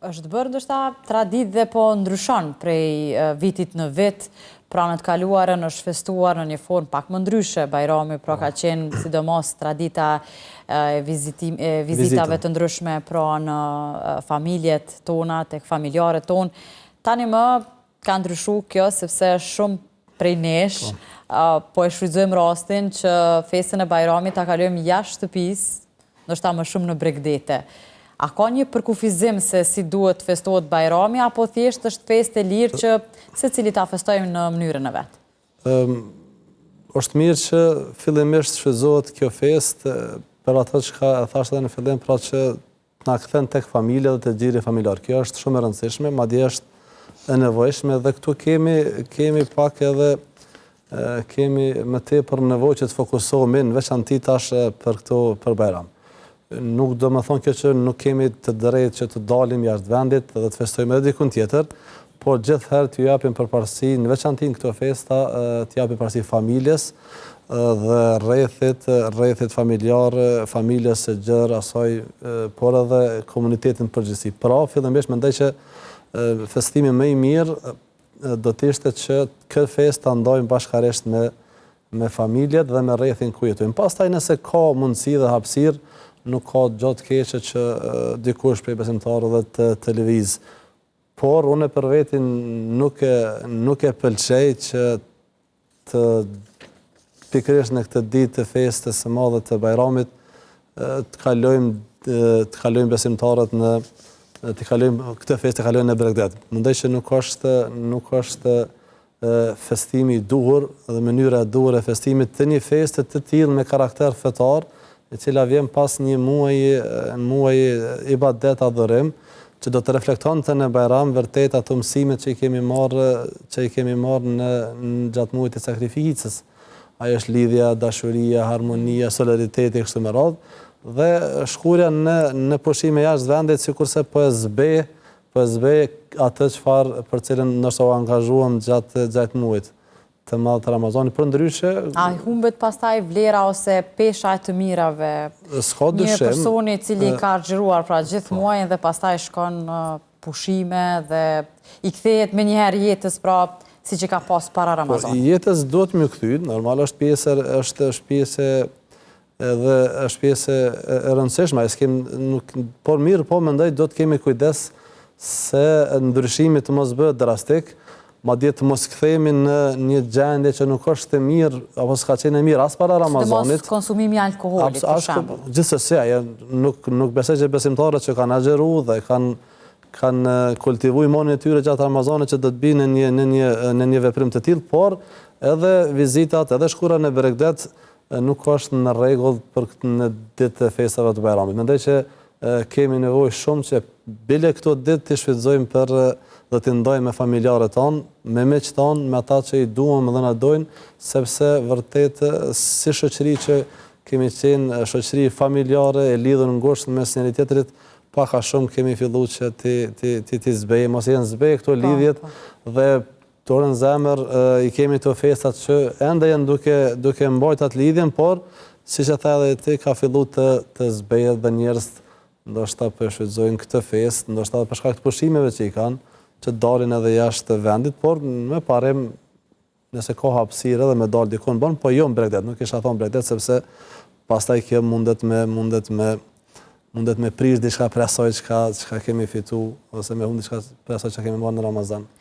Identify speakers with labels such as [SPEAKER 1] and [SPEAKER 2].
[SPEAKER 1] Është bërë ndoshta traditë dhe po ndryshon prej vitit në vit, pra në të kaluarën është festuar në një formë pak më ndryshe Bajrami, pra ka qenë sidomos tradita e vizitave të ndryshme pra në familjet tona, tek familjarët tonë. Tani më ka ndryshu kjo sepse shumë prej nesh po, po e shfrytëzojmë rastin që festën e Bajramit ta kalojmë jashtë shtëpisë, ndoshta më shumë në bregdete. A ka një përkufizim se si duhet të festohet Bajrami apo thjesht është festë e lirë që secili ta festojë në mënyrën e
[SPEAKER 2] vet? Ëm është mirë që fillimisht shfrytëzohet kjo festë për atë çka e thashë edhe në fillim, pra që të na kthen tek familja dhe te gjiri familjar. Kjo është shumë e rëndësishme, madje është e nevojshme dhe këtu kemi kemi pak edhe kemi më tepër nevojë që të fokusohemi në veçanti tash për këto për Bajram. Nuk do me thonë kjo që nuk kemi të drejtë që të dalim jashtë vendit dhe të festojmë edhe dikun tjetër, por gjithëherë t'ju japim përparësi, në veçanti në këto festa, t'i japim përparësi familjes dhe rrethit, rrethit familjar, familjes së gjerë, asaj, por edhe komunitetit në përgjithësi. Pra, fillimisht mendoj që festimi më i mirë do të ishte që këtë festë ta ndajmë bashkarisht me me familjet dhe me rrethin ku jetojmë. Pastaj nëse ka mundësi dhe hapësirë, nuk ka gjë të keqe që dikush prej besimtarëve të të lëvizë. Por unë për vetin nuk e nuk e pëlqej që të pikërisht në këtë ditë të festës së madhe të Bajramit të kalojmë të kalojmë besimtarët në të kalojmë këtë festë të kalojmë në bregdet. Mendoj që nuk është nuk është festimi i duhur dhe mënyra e duhur e festimit të një feste të tillë me karakter fetar, e cila vjen pas një muaji muaji ibadet adhurim, që do të reflektonte në Bajram vërtet ato mësimet që i kemi marrë që i kemi marrë në, në gjatë muajit të sakrificës. Ajo është lidhja, dashuria, harmonia, solidariteti e kështu me radhë dhe shkuarja në në pushime jashtë vendit sikurse po e zbeh po e zbeh atë çfarë për cilën ndoshta u angazhuam gjatë gjatë muajit të madh të Ramazanit, përndryshe...
[SPEAKER 1] A humbet pastaj vlera ose pesha e të mirave?
[SPEAKER 2] S'ka dyshim.
[SPEAKER 1] Një person i cili ka agjëruar pra gjithë po. muajin dhe pastaj shkon në pushime dhe i kthehet menjëherë jetës pra siç e ka pas para po,
[SPEAKER 2] Ramazanit. Po, jetës duhet me iu kthy, normal është pjesë, është, është pjesë edhe është pjesë e rëndësishme, e s'kem nuk por mirë, po mendoj do të kemi kujdes se ndryshimi të mos bëhet drastik, madje të mos kthehemi në një gjendje që nuk është e mirë apo s'ka qenë e mirë as para
[SPEAKER 1] Ramazanit. Sidomos konsumimi i alkoholit, për
[SPEAKER 2] shembull. Gjithsesi, ajo nuk nuk besoj që besimtarët që kanë agjëru dhe kanë kanë kultivu imanin e tyre gjatë Ramazanit që do të binë në një në një në një veprim të tillë, por edhe vizitat, edhe shkuarja në bregdet nuk është në rregull për në ditë të festave të Bajramit. Mendoj që kemi nevojë shumë që bile këto ditë t'i shfrytëzojmë për dhe t'i ndajmë me familjarët tanë, me miqtë tanë, me ata që i duam dhe na dojnë, sepse vërtet si shoqëri që kemi qenë shoqëri familjare e lidhur ngushtë mes njëri tjetrit, pak a shumë kemi fillu që t'i t'i t'i t'i zbehim ose janë zbeh këto po, lidhjet po. dhe Dorën në zemër i kemi këto festat që ende janë duke duke mbajt atë lidhjen, por siç e the edhe ti ka fillu të të zbehet dhe njerëzit ndoshta po e shfrytëzojnë këtë festë, ndoshta edhe për shkak të pushimeve që i kanë, që të dalin edhe jashtë vendit, por me parim nëse ka hapësirë edhe me dalë dikun bën, po jo në bregdet, nuk isha thonë bregdet sepse pastaj kjo mundet me mundet me mundet me prish diçka prej asaj çka çka kemi fitu ose me humb diçka prej asaj çka kemi marrë në Ramazan.